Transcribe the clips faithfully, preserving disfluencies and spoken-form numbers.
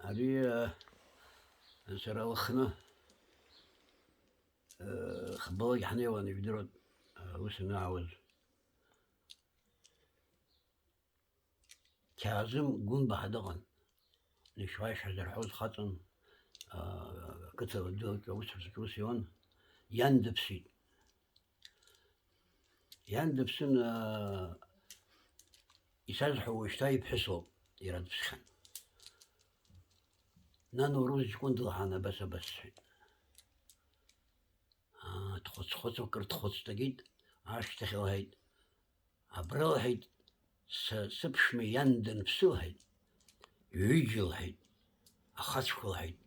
Ари, э, сара Лыхны, э, хбалагьы ҳнеиуан, ижәдыруан, э, ус анаауаз. Қьаазым Гәынба ҳәа дыҟан. Нышьуа ишәа зырҳәоз хаҵан, э, ақыҭа дуаҿы аус рзаҿус ион. Иан дыԥсит. Иан дыԥсын, аа, исазҳәо уажәшьҭа иԥҳәыс лоуп, иара дыԥсхьан. Нан урус ҷкәын дылҳан абас, абас сҳәеит. Аа, дхәыц-хәыцуа акыр дхәыцт, дагеит, ашьҭахь лҳәеит. Абра лҳәеит, са сыԥшәма иан данԥсы лҳәеит, ҩыџьа лҳәеит, ахацәқәа лҳәеит,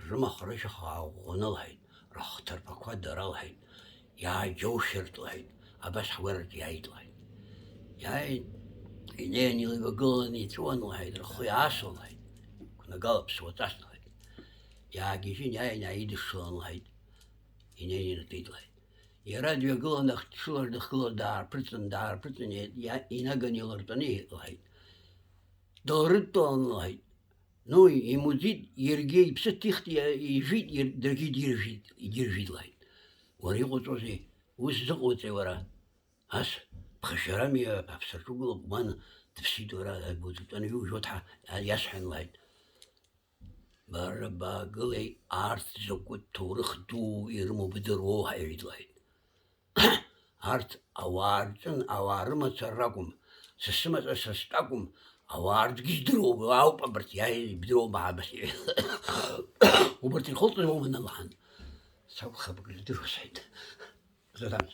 рымаха-рышьаха ааӷәӷәаны лҳәеит, рыхҭарԥақәа дара лҳәеит, иааџьоушьартә лҳәеит, абас ҳгәараҿы иааит лҳәеит. Иааит, инеин илҩагыланы иҵәуан лҳәеит, рхы иаасуан лҳәеит, қәнагала ԥсуаҵас лҳәеит. Иаагьежьын, иааин ааидышлан лҳәеит, инеин инатәеит лҳәеит. Иара дҩагылан, ахҭшылаҿ дыхгылан, даарԥырҵын, даарԥырҵын, иа-, инаганы илыртәаны лҳәеит. Дылрыдтәалан лҳәеит. Ну, имуӡит, иаргьы иԥсы ҭихт, иа-, ижәит, иар-, даргьы идиржәит, идиржәит лҳәеит. Уара иҟауҵозеи? Ус зыҟауҵеи уара? Ас ԥхашьарами, аԥсраҿы угылоуп, ман дыԥсит уара, дтәаны иужәуеит ҳәа иасҳәан лҳәеит. Бара баагылеи, арҭ закәытә ҭоурых дуу ирымоу бдыруоу ҳәа иҳәеит лҳәеит. Арҭ ауаа рҿын, ауаа рымацара ракәым, са сымаҵ са стәакәым, ауаа рҿгьы здыруоу ауп абарҭ иааиз, ибдыруоу баҳа абас иҳәеит. Убарҭ ирхылҵыз уоума налаҳан? Сакәхап, акыр здыруа сҳәеит. Задан.